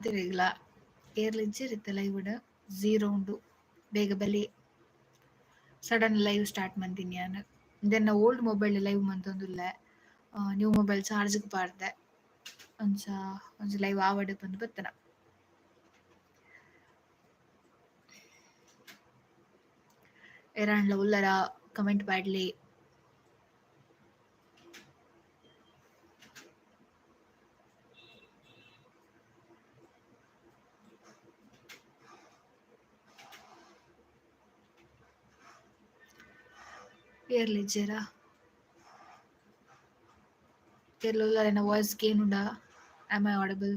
ಮಾತೆರೆಗ್ಲಾ ಏರ್ಲ ಇಜ್ಜೆರ್ ಇತ್ತೆ ಲೈವ್ ಡ್ ಝೀರೋ ಉಂಡು ಬೇಗ ಬಲೆ ಸಡನ್ ಲೈವ್ ಸ್ಟಾರ್ಟ್ ಮಂತಿನಿ ಯಾನ್ ಇಂದೆನ್ನ ಓಲ್ಡ್ ಮೊಬೈಲ್ ಲೈವ್ ಮಂತೊಂದುಲ್ಲೆ ನ್ಯೂ ಮೊಬೈಲ್ ಚಾರ್ಜ್ ಗ್ ಪಾಡ್ದೆ ಅಂಚ ಒಂಜಿ ಲೈವ್ ಆವಡ್ ಪಂದ್ ಬತ್ತನ. ಏರಾಂಡ್ಲ ಉಲ್ಲರ ಕಮೆಂಟ್ ಪಾಡ್ಲೆ. ಏರ್ಲ ಇಜ್ಜೆರಾ? ಏರ್ಲ ಉಲ್ಲರ ಎನ್ನ ವಾಯ್ಸ್ ಕೇನುಂಡಾ? Am I audible?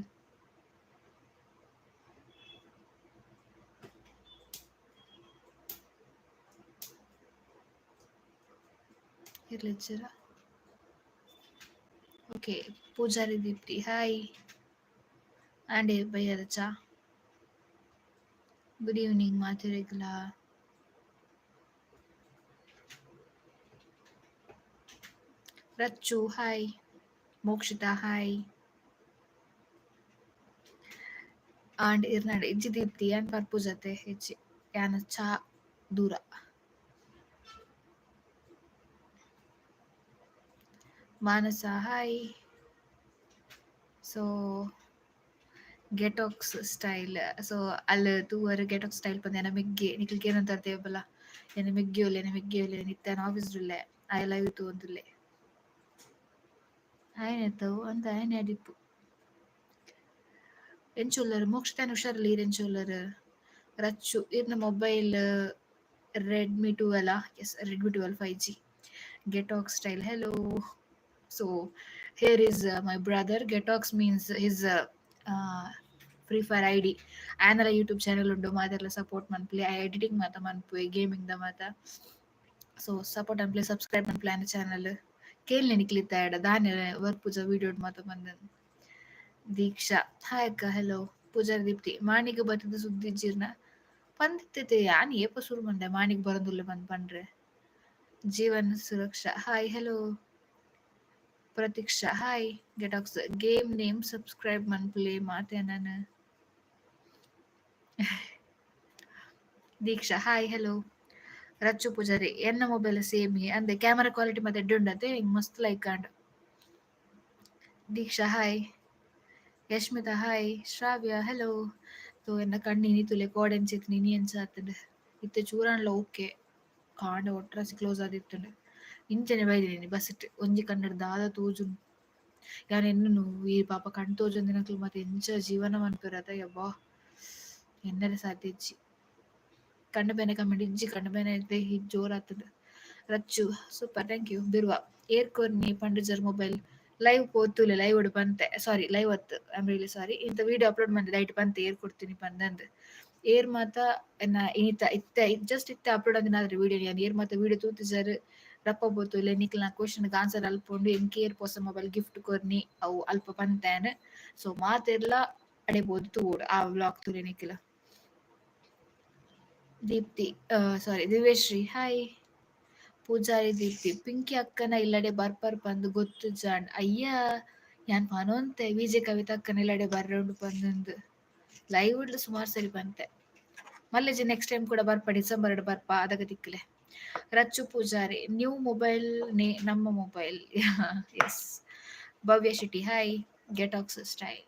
ಏರ್ಲ ಇಜ್ಜೆರಾ? Okay Poojary Deepti hi. ಆಂಡೆ ಬಯ್ಯದ ಚಾ? ಗುಡ್ ಈವ್ನಿಂಗ್ ಮಾತೆರೆಗ್ಲಾ. Rachchu hi. Mokshitha hi. And ಇರ್ನಾಡ್ ಇಜ್ಜಿ ದೀಪ್ತಿ ಯಾನ್ ಪರ್ಪುಜತೆ ಇಜ್ಜಿ ಯಾನ್ ಚಾ ದೂರ. Manasa hi. So ಗೆಟೋಕ್ಸ್ style so ಅಲ್ಲ್ ತೂವರ್ ಗೆಟೋಕ್ಸ್ ಸ್ಟೈಲ್ ಪಂದ್ ಎನ ಮೆಗ್ಯೆ ನಿಕುಲು ಕೇನೊಂತರ್ ದೇವಬಲ ಎನ ಮೆಗ್ಯೆ ಉಲ್ಲೆ ಎನ ಮೆಗ್ಯೆ ಉಲ್ಲೆ ಇತ್ತೆ ಯಾನ್ ಆಫೀಸ್ ಡ್ ಉಲ್ಲೆ ಆಯೆ ಲೈವ್ ತೂವೊಂದುಲ್ಲೆ. ಆಯೆನೆತ್ತವು ಅಂದ್ ಆಯೆನೆ ಅಡಿಪು. ಎಂಚ ಉಲ್ಲರ್ ಮೋಕ್ಷಿತಾನ ಹುಷಾರಿಲ್ಲ ಈರ್ ಎಂಚ ಉಲ್ಲರ್? ರಚ್ಚು ಇರ್ನ ಮೊಬೈಲ್ ರೆಡ್ಮಿ 12 ಆ S Redmi 12 5G. ಗೆಟೋಕ್ಸ್ style hello. So here is my brother ಗೆಟೋಕ್ಸ್ means his free fire ID. ಆಯನಲ YouTube channel ಉಂಡು ಮಾತೆರ್ಲ ಸಪೋರ್ಟ್ ಮನ್ಪುಲೆ ಆಯೆ ಎಡಿಟಿಂಗ್ ಮಾತ ಮನ್ಪುವೆ ಗೇಮಿಂಗ್ ದ ಮಾತ. ಸೊ ಸಪೋರ್ಟ್ ಮನ್ಪುಲೆ ಸಬ್ಸ್ಕ್ರೈಬ್ ಮನ್ಪುಲೆ ಆಯನ ಚಾನೆಲ್. ಕೇನ್ಲೆ ನಿಕ್ಲ್ ಇತ್ತೆ ಆಯಡ ದಾನೆ ವರ್ಪುಜ ವೀಡಿಯೋಡ್ ಮಾತ ಪಂದ್. ದೀಕ್ಷಾ ಹಾಯ್ ಅಕ್ಕ ಹಲೋ. ಪೂಜಾರಿ ದೀಪ್ತಿ ಮಾಣಿಗ್ ಬತ್ತುದು ಸುದ್ದಿ ಇಜ್ಜಿರ್ನ ಪಂದಿತ್ತೆತೆ ಯಾನ್ ಏಪ ಸುರು ಮಂದೆ ಮಾಣಿಗ್ ಬರೊಂದುಲ್ಲೆ ಪಂದ್ ಪಂಡ್ರೆ. Jeevan Suraksha hi hello. Pratiksha hi. ಗೆಟಾಕ್ಸ್ game name subscribe ಮನ್ಪುಲೆ ಮಾತೆನನ್. Deeksha hi hello. Rachchu Poojary ಎನ್ನ ಮೊಬೈಲ್ ಸೇಮ್ ಅಂದೆ ಕ್ಯಾಮರಾ ಕ್ವಾಲಿಟಿ ಮಾತ ಎಡ್ಡೆ ಉಂಡತೆ ಎಂಕ್ ಮಸ್ತ್ ಲೈಕ್ ಆಂಡ್. Deeksha hi. Yashmitha hi. Shravya hello. ತೂ ಎನ್ನ ಕಣ್ಣ್ ಇನಿ ತೂಲೆ ಕೋಡೆ ಎಂಚ ಇತ್ತ್ಂಡ್ ಇನಿ ಎಂಚ ಆತ್ಂಡ್. ಇತ್ತೆ ಚೂರಾಂಡ್ಲ ಓಕೆ ಕಾಂಡೆ ಒಟ್ರಾಸಿ ಕ್ಲೋಸ್ ಆದಿತ್ತ್ಂಡ್. ಇಂಚನೆ ಬೈದಿನಿ ಬಸ್ ಟ್ ಒಂಜಿ ಕಣ್ಣ್ ಡ್ ದಾದ ತೋಜುಂಡು. ಯಾನ್ ಎನ್ನುನು ಈ ಪಾಪ ಕಣ್ಣ್ ತೋಜಂದಿನಕುಲು ಮಾತ ಎಂಚ ಜೀವನ ಮನ್ಪುವೆರ್ ಅತ ಯಬ್ಬಾ. ಎನ್ನರೆ ಸಾಧ್ಯ ಇಜ್ಜಿ. ಕಣ್ಣ್ ಬೇನೆ ಕಮ್ಮಿಡ್ ಇಜ್ಜಿ ಕಣ್ಣ್ ಬೇನೆ ಇತ್ತೆ ಜೋರ್ ಆತ್ಂಡ್. Rachchu super thank you Birva ಏರ್ ಕೊರ್ನಿ ಪಂಡುಜರ್ ಮೊಬೈಲ್ ಲೈವ್ ಪೋತುಲೆ ಲೈವ್ ಡ್ ಪಂತೆ ಸಾರಿ ಲೈವ್ ಅತ್ತ್ I am really sorry ಇಂತ ವಿಡಿಯೋ ಅಪ್ಲೋಡ್ ಮಂದೆ ಐಟ್ ಪಂತೆ ಏರ್ ಕೊಡ್ತೀನಿ ಪಂದಂದ್. ಏರ್ ಮಾತ ಎನ್ನ ಇನಿತ ಇತ್ತೆ ಜಸ್ಟ್ ಇತ್ತೆ ಅಪ್ಲೋಡ್ ಆದಿನಾದ್ರೆ ವಿಡಿಯೋ ಯಾನ್ ಏರ್ ಮಾತ ವಿಡಿಯೋ ತೂತಿಜರ್ ರಪ್ಪ ಪೋತುಲೆ ನಿಕ್ಲ್ನ ಕ್ವೆಶನ್ ಗ್ ಆನ್ಸರ್ ಅಲ್ಪ ಉಂಡು ಎಂಕ್ ಏರ್ ಪೊಸ ಮೊಬೈಲ್ ಗಿಫ್ಟ್ ಕೊರ್ನಿ ಅವು ಅಲ್ಪ ಪಂತೆ ಯಾನ್ ಸೊ ಮಾತೆರ್ಲ ಅಡೆ ಪೋದು ತೂವೊಡು ಆ ವ್ಲಾಗ್ ತೂಲೆ ನಿಕ್ಲ್. ದೀಪ್ತಿ ಸಾರಿ ದಿವ್ಯಶ್ರೀ ಹಾಯ್. ಪೂಜಾರಿ ದೀಪ್ತಿ ಪಿಂಕಿ ಅಕ್ಕನ ಇಲ್ಲಡೆ ಬರ್ಪರ್ ಪಂದ್ ಗೊತ್ತುಜ್ಜಾಂಡ್ ಅಯ್ಯ ಯಾನ್ ಪನೊಂತೆ ವಿಜೆ ಕವಿತಾ ಅಕ್ಕನ ಇಲ್ಲಡೆ ಬರ್ರೆ ಉಂಡು ಪಂದುಂದು. ಲೈವ್ ಡ್ಲ ಸುಮಾರ್ ಸರಿ ಪಂತೆ. ಮಲ್ಲೆಜಿ ನೆಕ್ಸ್ಟ್ ಟೈಮ್ ಕೂಡ ಬರ್ಪ ಡಿಸೆಂಬರ್ ಡ್ ಬರ್ಪ ಅದಗ ತಿಕ್ಕಲೆ. ರಚ್ಚು ಪೂಜಾರಿ ನ್ಯೂ ಮೊಬೈಲ್ ನೇ ನಮ್ಮ ಮೊಬೈಲ್ ಎಸ್. ಭವ್ಯ ಶೆಟ್ಟಿ ಹಾಯ್. ಗೆಟಾಕ್ಸ್ ಸ್ಟೈಲ್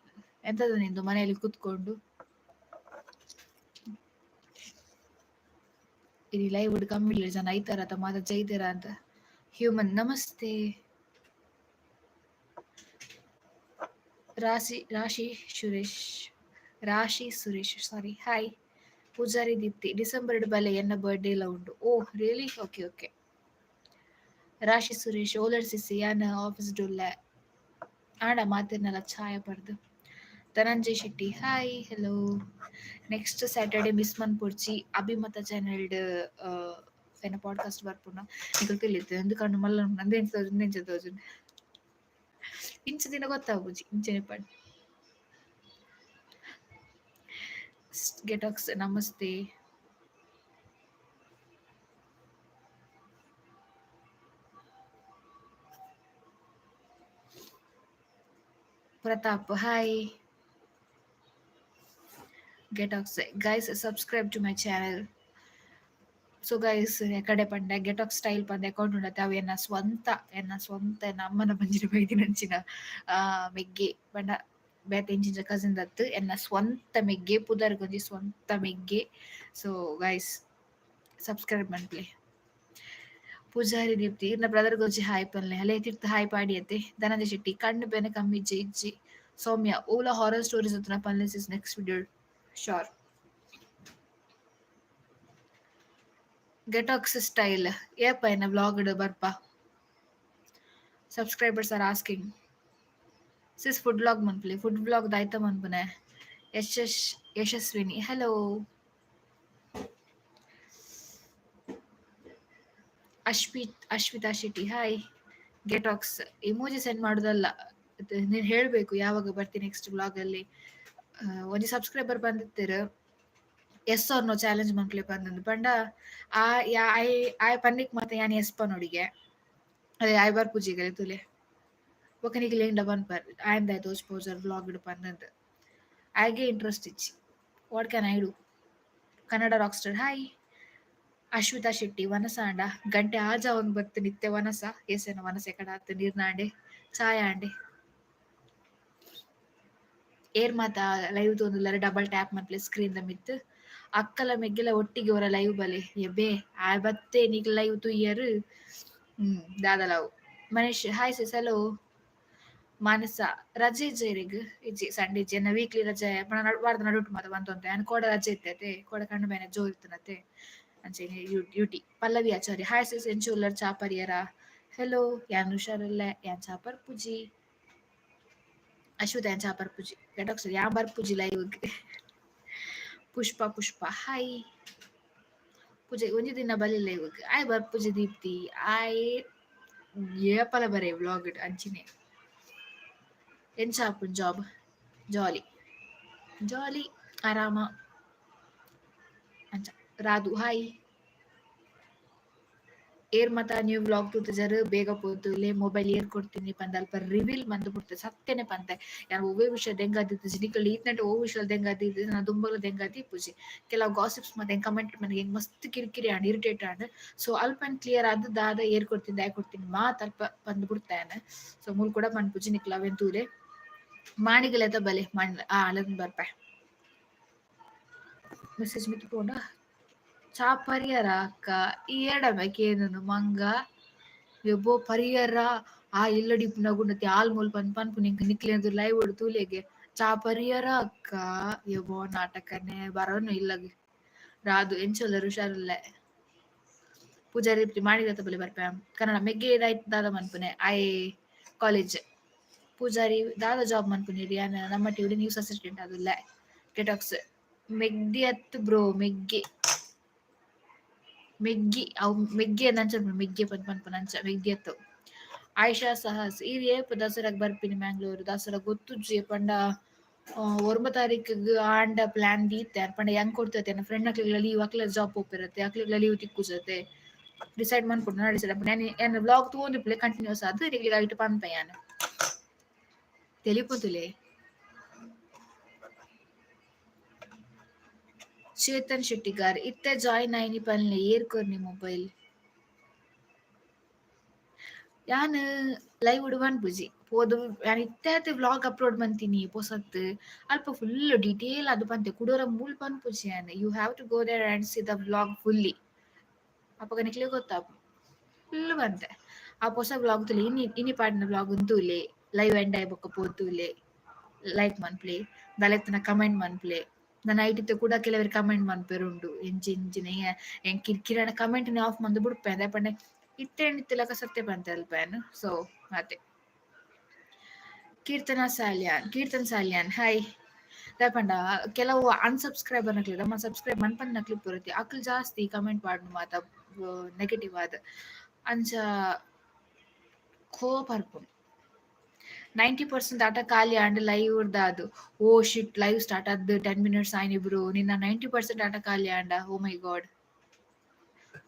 ಎಂತದ ನಿಂದು ಮನೆಯಲ್ಲಿ ಕೂತ್ಕೊಂಡು. ಇನಿ ಲೈವ್ ಡ್ ಕಮ್ಮಿ ಉಲ್ಲೆರ್ ಜನ ಐತಾರ ಅತ ಮಾತ ಜೈದೆರಾ ಅಂದ್. ಹ್ಯೂಮನ್ ನಮಸ್ತೆ. ರಾಶಿ ರಾಶಿ ಸುರೇಶ್ ರಾಶಿ ಸುರೇಶ್ ಸಾರಿ ಹಾಯ್. ಪೂಜಾರಿ ದೀಪ್ತಿ ಡಿಸೆಂಬರ್ ಡ್ ಬಲೆ ಎನ್ನ ಬರ್ಡೇ ಲ ಉಂಡು oh really okay okay. Rashi Suresh ಓಲರ್ CC ಯಾನ್ ಆಫೀಸ್ ಡ್ ಉಲ್ಲೆ. ಆಂಡ ಮಾತೆರ್ನಲ ಛಾಯ ಪರ್ದ್. Dhananjay Shetty hi hello. Next Saturday miss ಮನ್ಪೊಡ್ಚಿ ಅಭಿಮತ ಚಾನೆಲ್ ಡ್ ಎನ್ನ ಪಾಡ್ಕಾಸ್ಟ್ ಬರ್ಪುಂಡು ನಿಕುಲು ತೆಲಿತ್ ಉಂದು ಕಣ್ಣು ಮಲ್ಲ ಉಂಡು ಅಂದ್ ಎಂಚ ತೋಜುಂಡು ಇಂಚ ತೋಜುಂಡು. ಇಂಚ ದಿನ ಗೊತ್ತಾಪುಜಿ ಇಂಚನೆ ಪಂಡ್. ಗೆಟಾಕ್ಸ್ ನಮಸ್ತೆ. Prathap hi. Get ox guys, subscribe to my channel. So guys, ಕಡೆ ಪಂಡ ಗೆಟ್ ಆಕ್ ಸ್ಟೈಲ್ ಪಂಡ ಅಕೌಂಟ್ ಉಂಡತೆ. ಅವು ಎನ್ನ ಸ್ವಂತ, ಎನ್ನ ಸ್ವಂತ, ಎನ್ನ ಅಮ್ಮನ ಬಂಜಿನ ಬೈದಿನಂಚಿನ ಮೆಗ್ಗೆ ಪಂಡ ಬೇತೆ ಇಂಚಿಂಚ ಕಸಿನ್ ದತ್ತು. ಎನ್ನ ಸ್ವಂತ ಮೆಗ್ಗೆ, ಪುದರ್ಗೊಂಜಿ ಸ್ವಂತ ಮೆಗ್ಗೆ. ಸೊ ಗೈಸ್, ಸಬ್ಸ್ಕ್ರೈಬ್ ಮನ್ಪ್ಲೆ. ಪೂಜಾರಿ ದೀಪ್ತಿ, ಇರ್ನ ಬ್ರದರ್ ಗೊಂಜಿ ಹಾಯ್ ಪನ್ಲೆ. ಅಲೆ ತಿರ್ತು ಹಾಯ್ ಪಾಡಿಯತ್ತೆ. ಧನಂಜಯ ಶೆಟ್ಟಿ, ಕಣ್ಣು ಬೆನೆ ಕಮ್ಮಿ ಇಜ್ಜಿ ಇಜ್ಜಿ. ಸೌಮ್ಯ, ಓಲಾ ಹಾರರ್ ಸ್ಟೋರೀಸ್ ಹತ್ರ ಪನ್ಲೆ ಸಿಸ್, ನೆಕ್ಸ್ಟ್ ವಿಡಿಯೋ ಶೋರ್. ಗೆಟಾಕ್ಸ್ ಸ್ಟೈಲ್ ಏಪ ಎನ್ನ ವ್ಲಾಗ್ ಬರ್ಪ? Subscribers are asking. Sis, food vlog ಮನ್ಪುಲೆ. Food vlog ದಾಯ್ತ ಮನ್ಪುನೆ? Yashash Yashaswini, hello. Ashwitha Shetty, hi. ಗೆಟಾಕ್ಸ್ emoji send ಮಾಡೋದಲ್ಲ, ನೀನು ಹೇಳಬೇಕು ಯಾವಾಗ ಬರ್ತೀನಿ ನೆಕ್ಸ್ಟ್ ವ್ಲಾಗ್ ಅಲ್ಲಿ. ಒಂಜಿ ಸಬ್ಸ್ಕ್ರೈಬರ್ ಬಂದಿತ್ತೆರ್, ಎಸ್ ಆರ್ ನೋ ಚಾಲೆಂಜ್ ಮನ್ಪುಲೆ ಪಂದ್. ಪಂಡ ಆ ಆಯ್ ಆಯ್ ಪನ್ನಿಕ್ ಮಾತ ಯಾನ್ ಎಸ್ ಪನೊಡಿಗೆ. ಅದೇ ಆಯ್ ಬರ್ಪುಜಿ ತೂಲೆ. ಬೊಕ ನಿಕ್ಲ್ ಎಂಡ ಪನ್ಪರ್ ಆಯನ್ ದಾಯೆ ತೋಜ್ಪಾವುಜರ್ ವ್ಲಾಗ್ ಡ್ ಪಂದ್. ಆಯ್ಗೆ ಇಂಟ್ರೆಸ್ಟ್ ಇಜ್ಜಿ. What can I do? Kannada rock star, hi. Ashwitha Shetty, ವನಸ ಆಂಡ ಗಂಟೆ ಆಜಾವೊಂದು ಬತ್ತ್ ನಿತ್ಯ ವನಸ ಏಸೆನ ವನಸ ಎಕಡ ಆತ್ ನೀರ್ನಾಂಡೆ ಚಾಯ್ ಆಂಡೆ. ಏರ್ ಮಾತ ಲೈವ್ ತೂವೊಂದುಲ್ಲೆರ್, ಡಬಲ್ ಟ್ಯಾಪ್ ಮನ್ಪುಲೆ ಸ್ಕ್ರೀನ್ ದ ಮಿತ್ತ್. ಅಕ್ಕಲ ಮೆಗ್ಗೆಲ ಒಟ್ಟಿಗೆ ಒರ ಲೈವ್ ಬಲೆ. ಎಬೆ ಆಯ್ ಬತ್ತೆ ನಿಕ್ಲ್ ಲೈವ್ ತೂಯರ್. ದಾದಲ ಅವು. Manish, hi sis, hello. Manasa, ರಜೆ ಇಜ್ಜ ಇರೆಗ್? ಇಜ್ಜಿ, ಸಂಡೆ ಇಜ್ಜಿ. ಎನ್ನ ವೀಕ್ಲಿ ರಜೆ ಪಂಡ ವಾರದ ನಡುಟು ಮಾತ ಬಂತೊಂತೆ. ಯಾನ್ ಕೋಡೆ ರಜೆ ಇತ್ತೆ ಅತೆ, ಕೋಡೆ ಕಣ್ಣು ಬೇನೆ ಜೋರ್ ಇತ್ತುನತೆ. ಅಂಚೆನೆ ಡ್ಯೂಟಿ. ಪಲ್ಲವಿ ಆಚಾರ್ಯ, ಹಾಯ್ ಸಿಸ್, ಎಂಚ ಉಲ್ಲರ್? ಚಾ ಪರಿಯರ? ಹೆಲೋ, ಯಾನ್ ಹುಷಾರುಲ್ಲೆ. ಯಾನ್ ಚಾ ಪರ್ಪುಜಿ. ಅಶ್ವಿತ, ಯಾನ್ ಚಾ ಪರ್ಪುಜಿ. ಗೆಟಕ್ಸ್ ಯಾನ್ ಬರ್ಪುಜಿ ಲೈವ್ ಗ್. ಪುಷ್ಪ ಪುಷ್ಪ, ಹಾಯ್. ಪೂಜೆ ಒಂಜಿ ದಿನ ಬಲೆ ಲೈವ್ ಗ್. ಆಯ್ ಬರ್ಪುಜಿ ದೀಪ್ತಿ. ಆಯ್ ಏಪಲ ಬರೆ ವ್ಲಾಗ್ ಡ್ ಅಂಚಿನೆ. ಎಂಚ ಆಪುಂಡು ಜಾಬ್? ಜಾಲಿ ಜಾಲಿ ಆರಾಮ ಅಂಚ. ರಾಧು, ಹಾಯ್. ಏರ್ ಮಾತ ನ್ಯೂ ವ್ಲಾಗ್ ತೂತುಜರ್, ಬೇಗ ಪೋತುಲೆ. ಮೊಬೈಲ್ ಏರ್ ಕೊಡ್ತೀನಿ ಪಂದ್ ಅಲ್ಪ ರಿವೀಲ್ ಮಂತ್ ಬುಡ್ತೆ. ಸತ್ಯನೆ ಪಂತೆ, ಯಾನ್ ಒವ್ವೆ ವಿಷಯ ದೆಂಗಾದಿತ್ತಿಜಿ. ನಿಕುಲು ಈತ್ನೆಟ ಒವ್ ವಿಷಯ ದೆಂಗಾದಿತ್ತಿಜಿ, ನನ ದುಂಬಗ್ಲ ದೆಂಗಾದ್ ಇಪ್ಪುಜಿ. ಕೆಲವು ಗಾಸಿಪ್ಸ್ ಮಾತ ಎಂಕ್ ಕಮೆಂಟ್ ಮನ್ಪುನಗ ಎಂಕ್ ಮಸ್ತ್ ಕಿರಿಕಿರಿ ಆಂಡ್, ಇರಿಟೇಟ್ ಆಂಡ್. ಸೊ ಅಲ್ಪ ಯಾನ್ ಕ್ಲಿಯರ್ ಆದ್ ದಾದ ಏರ್ ಕೊಡ್ತೀನಿ ದಾಯೆ ಕೊಡ್ತೀನಿ ಮಾತ ಅಲ್ಪ ಪಂದ್ ಬುಡ್ತೆ ಯಾನ್. ಸೊ ಮೂಲು ಕೂಡ ಪನ್ಪುಜಿ, ನಿಕುಲು ಅವೆನ್ ತೂಲೆ. ಮಾಣಿಗಲೆತ ಬಲೆ ಮಣ್ ಅಲನ್ ಬರ್ಪೆ. ಮೆಸೇಜ್ ಮಿತ್ತ್ ಪೋಂಡ. ಚಾ ಪರಿಯರ ಅಕ್ಕ? ಈ ಏಡಮೆ ಕೇನುನು ಮಂಗ ಎಬ್ಬೋ ಪರಿಯರ ಆ ಇಲ್ಲಡ್ ಇಪ್ಪುನಗ ಉಂಡತೆ ಆಲ್ ಮೂಲು ಪಂದ್ ಪನ್ಪುನಿ ಎಂಕ್ ನಿಕ್ಲೆನ ಲೈವ್ ಡ್ ತೂಲೆಗೆ. ಚಾ ಪರಿಯರ ಅಕ್ಕ? ಎಬ್ಬೋ ನಾಟಕನೆ ಬರೋನು ಇಲ್ಲಗ್. ರಾಧು, ಎಂಚ ಉಲ್ಲರ್? ಹುಷಾರುಲ್ಲೆ. ಪೂಜಾರಿ ಮಾಣಿಗತ ಬಲೆ ಬರ್ಪೆ. ಕನ್ನಡ ಮೆಗ್ಗೆ ದಾದ ಮನ್ಪುನೆ? ಆಯೆ ಕಾಲೇಜ್. ಪೂಜಾರಿ, ದಾದ ಜಾಬ್ ಮನ್ಪುನಿ? ಯಾನ್ ನಮ್ಮ ಟಿವಿಡ್ ನ್ಯೂಸ್ ಅಸಿಸ್ಟೆಂಟ್ ಆದುಲ್ಲೆ. ಗೆಟಾಕ್ಸ್ ಮೆಗ್ದಿ ಅತ್ತ್ ಬ್ರೋ, ಮೆಗ್ಗೆ. ಮೆಗ್ಗಿ ಅವು ಮೆಗ್ಗೆ ಅಂಚ ಮೆಗ್ಗೆ ಪಂದ್ ಪನ್ಪುನ ಅಂಚ ಮೆಗ್ದಿ ಅತ್ತ್. ಆಯಿಷಾ ಸಹಸ್, ಈರ್ ಏಪ ದಸರಾಗ್ ಬರ್ಪಿನಿ ಮ್ಯಾಂಗ್ಳೂರ್? ದಸರಾ ಗೊತ್ತುಜ್ಜಿ. ಪಂಡ ಒರ್ಂಬ ತಾರೀಖ್ ಆಂಡ ಪ್ಲಾನ್ ದೀತೆ. ಪಂಡ ಎಂಕ್ ಕೊರ್ತತೆ ಎನ್ನ ಫ್ರೆಂಡ್ ನಕ್ಲೆಗ್ಲ ಲೀವ್, ಅಕ್ಲೆಗ್ ಜಾಬ್ ಪೋಪೆರತೆ, ಅಕ್ಲೆಗ್ಲ ಲೀವ್ ತಿಕ್ಕುಜತೆ. ಡಿಸೈಡ್ ಮನ್ಪೊಡು ನನ ಡಿಸೈಡ್ ಆಪುಂಡು. ಯಾನ್ ಎನ್ನ ವ್ಲಾಗ್ ತೂವೊಂದಿಪ್ಪುಲೆ ಕಂಟಿನ್ಯೂಸ್ ಆದ್, ನಿಕ್ಲೆಗ್ ಐಟ್ ಪನ್ಪೆ ಯಾನ್. ತೆಲಿಪೊತುಲೆ. ಚೇತನ್ ಶೆಟ್ಟಿಗಾರ್, ಇತ್ತೆ ಜಾಯಿನ್ ಆಯಿನಿ ಪನ್ಲೆ, ಏರ್ ಕೊರ್ನಿ ಮೊಬೈಲ್? ಯಾನ್ ಲೈವ್ ಡ್ ಪನ್ಪುಜಿ ಪೋದು. ಯಾನ್ ಇತ್ತೆ ಆತೆ ವ್ಲಾಗ್ ಅಪ್ಲೋಡ್ ಮಂತಿನಿ ಪೊಸತ್. ಅಲ್ಪ ಫುಲ್ ಡೀಟೇಲ್ ಆದ್ ಪಂತೆ. ಕುಡೊರ ಮೂಲ್ ಪನ್ಪುಜಿ ಯಾನ್. You have to go there and see the vlog fully. ಅಪಗ ನಿಕ್ಲೆಗ್ ಗೊತ್ತಾಪುಂಡು. ಫುಲ್ ಪಂತೆ. ಆ ಪೊಸ ವ್ಲಾಗ್ ತೂಲೆ. ಇನಿ ಇನಿ ಪಾಡಿನ ವ್ಲಾಗ್ ನ್ ತೂಲೆ. ಲೈವ್ ಎಂಡ್ ಆಯಿ ಬೊಕ್ಕ ಪೋದು ತೂಲೆ. ಲೈಕ್ ಮನ್ಪುಲೆ. ದಾಲ ಇತ್ತ್ಂಡ ಕಮೆಂಟ್ ಮನ್ಪುಲೆ. ನನ ಐಟ್ ಇತ್ತೆ ಕುಡ ಕೆಲವೆರ್ ಕಮೆಂಟ್ ಮನ್ಪೆರ್ ಉಂಡು ಎಂಚ ಎಂಚಿನ ಎಂಕ್ ಕಿರಿಕಿರಿ ಆಂಡ ಕಮೆಂಟ್ ನೆ ಆಫ್ ಮಂತ್ ಬುಡ್ಪೆ. ದಾಯೆ ಪಂಡ ಇತ್ತೆ ಇತ್ತಿಲಕ ಸತ್ಯ ಪಂತೆ ಅಲ್ಪ ಯಾನ್. ಸೊ ಆತೆ. ಕೀರ್ತನಾ ಸಾಲ್ಯಾನ್, ಕೀರ್ತನ್ ಸಾಲ್ಯಾನ್, ಹಾಯ್. ದಾಯೆ ಪಂಡ ಕೆಲವು ಅನ್ಸಬ್ಸ್ಕ್ರೈಬರ್ ನಕ್ಲೆಗ್ ನಮ್ಮ ಸಬ್ಸ್ಕ್ರೈಬ್ ಮನ್ಪಂದಿನಕ್ಲು ಇಪ್ಪುರತೆ, ಅಕ್ಲ್ ಜಾಸ್ತಿ ಕಮೆಂಟ್ ಪಾಡುನು ಮಾತ ನೆಗೆಟಿವ್ ಆದ್. ಅಂಚ ಕೋಪ ಬರ್ಪುಂಡು. 90% ಡಾಟಾ ಖಾಲಿ ಆಂಡ್ ಲೈವ್ ದಾದ್. ಓ ಶಿಟ್, ಲೈವ್ ಸ್ಟಾರ್ಟ್ ಆದ್ 10 ಮಿನಿಟ್ಸ್ ಆಯ್ನಿ ಬ್ರೋ. ನಿನ್ನ 90% ಡಾಟಾ ಖಾಲಿ ಆಂಡ? ಓ ಮೈ ಗಾಡ್.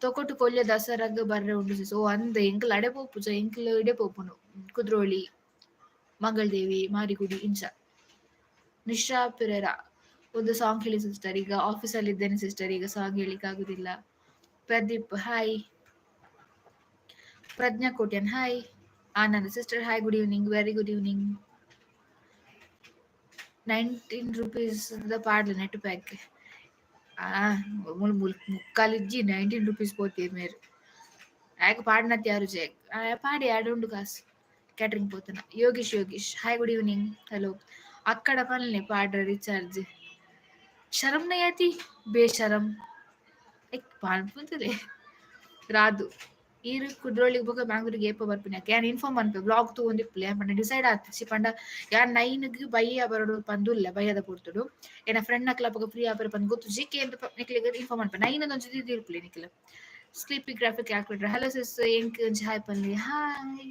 ತೊಕೊಟು ಕೊಲ್ಯ ದಸರಾಗ್ ಬರ್ರೆ ಉಂಡು ಸಿಸ್. ಓ ಅಂದ್, ಎಂಕುಲು ಅಡೆ ಪೋಪುಜ, ಎಂಕುಲು ಇಡೆ ಪೋಪುನು. ಕುದ್ರೋಳಿ, ಮಂಗಳದೇವಿ, ಮಾರಿಗುಡಿ ಇಂಚ. ನಿಶಾ ಪೆರೇರಾ. ಒಂದು ಸಾಂಗ್ ಹೇಳಿ ಸಿಸ್ಟರ್. ಈಗ ಆಫೀಸಲ್ಲಿ ಇದ್ದೇನೆ ಸಿಸ್ಟರ್, ಈಗ ಸಾಂಗ್ ಹೇಳಿಕ್ಕೆ ಆಗುದಿಲ್ಲ. Pradeep hi. Prajna Kotian hi. Anand sister hi, good evening, very good evening. 19 rupees ಪಾಡ್ಲೆ net pack. ಆ ಮುಲ್ ಮುಲ್ ಮುಕ್ಕಾಲಿಜ್ಜಿ 19 ರುಪೀಸ್ ಪೋತೀರ್ ಮೇರ್. ಆಯ್ಕೆ ಪಾಡ್ನತ್ ಯಾರು ಜೆ ಪಾಡಿ ಆಡುಂಡು ಕಾಸು ಕ್ಯಾಟ್ರಿಂಗ್ ಪೋತನ. Yogish Yogish hi, good evening, hello. ಅಕ್ಕಡ ಪನ್ಲೆ ಪಾಡ್ರ ರಿಚಾರ್ಜ್. ಶರಮ್ ನೈ ಆತಿ ಬೇಶರಮ್. ಎಕ್ ಪಾನ್ಪುಂತದೆ ರಾದು ಈರು ಕುದ್ರೋಳಿಗೆ ಬೊಕ ಮ್ಯಾಂಗ್ಳೂರಿಗೆ ಏಪ ಬರ್ಪಿನ ಯಾನ್ ಇನ್ಫಾರ್ಮ್ ಮನ್ಪೆ ವ್ಲಾಗ್ ತೂವೊಂದಿಪ್ಪುಲೆ ಪಂಡ ಡಿಸೈಡ್ ಆತಿಜಿ ಪಂಡ ಯಾನ್ 9ಗ್ ಬಯ್ಯ ಬರೊಡು ಪಂದ್ ಉಲ್ಲೆ ಬಯ್ಯದ ಪೊರ್ತುಡು ಎನ್ನ ಫ್ರೆಂಡ್ ನಕ್ಲ ಅಪಗ ಫ್ರೀ ಆಪೆರ್ ಪಂದ್ ಗೊತ್ತುಜಿ ಕೇಂದ್ ನಿಕ್ಲೆಗ್ ಇನ್ಫಾರ್ಮ್ ಮನ್ಪೆ 9 ಒಂಜಿ ದೀದಿರ್ಪುಲೆ ನಿಕ್ಲೆ. Sleepy graphic calculator hello sis, ಎಂಕ್ ಒಂಜಿ ಹಾಯ್ ಪನ್ಲೆ. ಹಾಯ್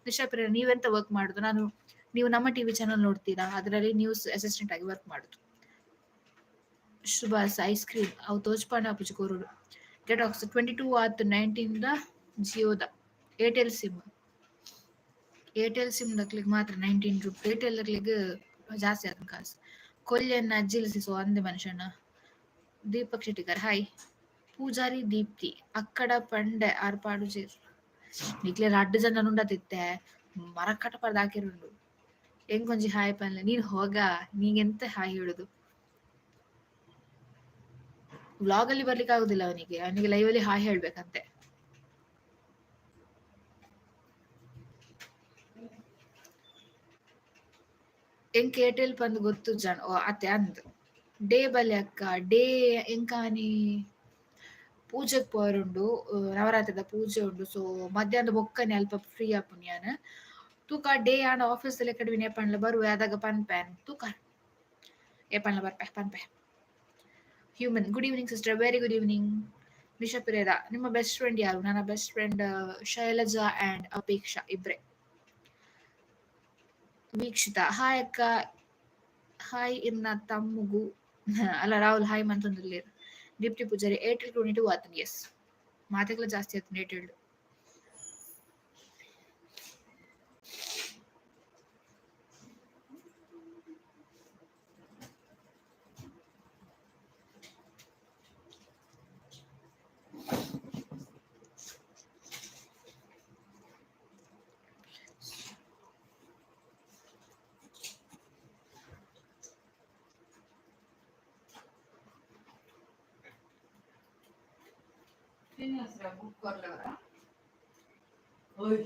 ನಿಶಾ ಪೆರೇರಾ, ನೀವೆಂತ ವರ್ಕ್ ಮಾಡುದು? ನಾನು ನೀವು ನಮ್ಮ ಟಿವಿ ಚಾನಲ್ ನೋಡ್ತೀರಾ, ಅದರಲ್ಲಿ ನ್ಯೂಸ್ ಅಸಿಸ್ಟೆಂಟ್ ಆಗಿ ವರ್ಕ್ ಮಾಡುದು. ಶುಭಾಸ್ ಐಸ್ ಕ್ರೀಮ್ ಅವು ತೋಜ್ಪಾಂಡ ಆಪುಜಿ ಕೊರೊಡು. ಗೆಟಾಕ್ಸ್ 22 ಆತ್ 19 ದ ಜಿಯೋದ ಏರ್ಟೆಲ್ ಸಿಮ್. ಏರ್ಟೆಲ್ ಸಿಮ್ ದಕ್ಲೆಗ್ ಮಾತ್ರ 19 ರುಪಿ, ಏರ್ಟೆಲ್ ದಕ್ಲೆಗ್ ಜಾಸ್ತಿ ಆತುಂಡು ಕಾಸ್. ಕೊಲ್ಯನ್ನ ಅಜ್ಜಿಲ್ ಸಿಸೋ ಅಂದೆ ಮನುಷ್ಯನ. ದೀಪಕ್ ಶೆಟ್ಟಿಗಾರ್ ಹಾಯ್. ಪೂಜಾರಿ ದೀಪ್ತಿ ಅಕ್ಕಡ ಪಂಡೆ ಆರ್ ಪಾಡುಜೆರ್. ನಿಕ್ಲೆ ರಡ್ಡ್ ಜನ ಉಂಡತಿತ್ತೆ ಮರಕಟ ಪರ್ದ್ ಹಾಕಿರುಂಡು. ಎಂಕೊಂಜಿ ಹಾಯ್ ಪನ್ಲೆ ನೀನ್ ಹೋಗ, ನೀಂಗೆಂತ ಹಾಯ್ ಹೇಳುದು. ವ್ಲಾಗ್ ಅಲ್ಲಿ ಬರ್ಲಿಕ್ಕೆ ಆಗುದಿಲ್ಲ ಅವನಿಗೆ, ಅವನಿಗೆ ಲೈವ್ ಅಲ್ಲಿ ಹಾಯ್ ಹೇಳ್ಬೇಕಂತೆ. ಎಂಕ್ ಏರ್ಟೆಲ್ ಪಂದ್ ಗೊತ್ತುಜ್ಜಾಂಡ್ ಓ ಅತ್ತೆ ಅಂದ್. ಡೇ ಬಲೆ ಅಕ್ಕ ಡೇ ಎಂಕಾನಿ ಪೂಜೆಗ್ ಪೋರುಂಡು, ನವರಾತ್ರಿದ ಪೂಜೆ ಉಂಡು, ಸೊ ಮಧ್ಯಾಹ್ನದ ಬೊಕ್ಕನೆ ಅಲ್ಪ ಫ್ರೀ ಆಪುನಿ ಯಾನ್. ತೂಕ ಡೇ ಆಂಡ ಆಫೀಸ್ ಲೆಕ್ಕಡ್ ಏಪಂಡ್ಲ ಬರುವೆ ಅದಾಗ ಪನ್ಪೆ ತೂಕ ಏಪಂಡ್ಲ ಬರ್ಪೆ ಪನ್ಪೆ. Human good evening sister, very good evening. Nisha Pereira ನಿಮ್ಮ ಬೆಸ್ಟ್ ಫ್ರೆಂಡ್ ಯಾರು? ನನ್ನ ಬೆಸ್ಟ್ ಫ್ರೆಂಡ್ ಶೈಲಜಾ ಅಂಡ್ ಅಪೇಕ್ಷಾ ಇಬ್ರೆ. ವೀಕ್ಷಿತಾ ಹಾಯ್ ಅಕ್ಕ, ಹಾಯ್ ಇರ್ನ ತಮ್ಮುಗು ಅಲ್ಲ ರಾಹುಲ್ ಹಾಯ್ ಮಂತೊಂದುಲ್ಲೆರ್. ದೀಪ್ತಿ ಪೂಜಾರಿ ಏರ್ಟೆಲ್ 22 ಆತುಂಡು ಎಸ್ ಮಾತೆಕ್ಲ ಜಾಸ್ತಿ ಆತುಂಡು ಏರ್ಟೆಲ್. ಬುಕ್ ಕೊರ್ಲವರ ಓಯ್.